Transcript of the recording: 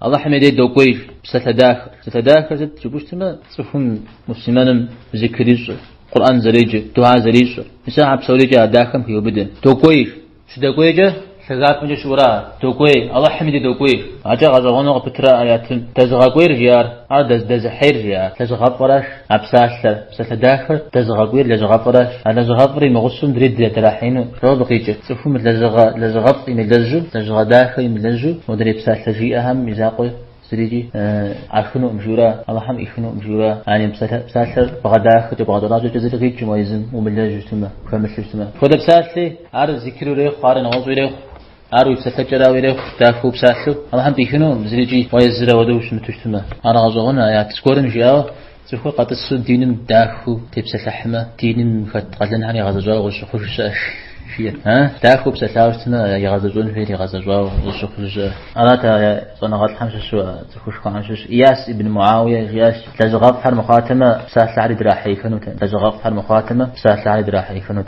Алыхьым и дей докӏуей псалъэ дахэр. Псалъэ дахэр сыт жыпӏэу щытмэ, цӏыхум муслъымэным зикр ищӏыр, Къурӏэн зэреджэр, дуа зэрищӏыр. Мис ахэр псорикӏэ а дахэм хеубыдэ. Докӏуей. Щыдэкӏуейкӏэ лъагапӏэмкӏэ щыӏура? Докӏуей, Алыхьым и дей докӏуей. Акӏэ гъэщӏэгъуэну къыпытрэ аятым. Дэзыгъэкӏуейр жиӏар, ар дэзыхьейр жиӏар. Лэжьыгъэфӏыращ а псалъэр, псалъэ дахэр дэзыгъэкӏуейр лэжьыгъэфӏыращ. А лэжьыгъэфӏыр имыгъусэу мыдрей драхьеину. Дауэ абы къикӏыр? Цӏыхум лэжьыгъэ, лэжьыгъэфӏ имылэжьу, лэжьыгъэ дахэ имылэжьу, модрей псалъэ жиӏэхэм и закъуэ Зырикӏи ӏахынукъым жиӏэурэ, Алыхьым ӏихынукъым жиӏэурэ, яни псалъэр бгъэдахэкӏэ, бгъэщӏэращӏэкӏэ зыри къикӏым уэ езым умылэжьу щытмэ, пхэмылъу щытмэ. Апхуэдэ псалъи, ар зикру ирехъу, ар нэгъуэщӏу ирехъу, ар уи псэлъэкӏэрауэ ирехъу, дахэу псалъэу, Алыхьым пӏихынукъым зырикӏи уэ езыр ауэдэу ущымыту щытмэ. Ар гъэщӏэгъуэн аят зыгуэрым жиӏауэ, цӏыхур къэтӏысу диным дахэу тепсэлъыхьмэ, диным хэт къалэнхэр игъэзэщӏауэ къызыщыхъуж щыӏэщ. Жиӏэ. А? Дахэу псэлъауэ щытмэ, игъэзэщӏэн хуейр игъэзэщӏауэ къызыщыхъуж щыӏэ. Арат а щӏэныгъэлӏхэм щыщу, а цӏыхушхуэхэм щыщ. Ияс ибн Муауие жиӏащ, лэжьыгъэфӏхэр мыхъуатэмэ, псалъэхэри драхьеихэнут. Лэжьыгъэфӏхэр мыхъуатэмэ, псалъэхэри драхьеихэнут.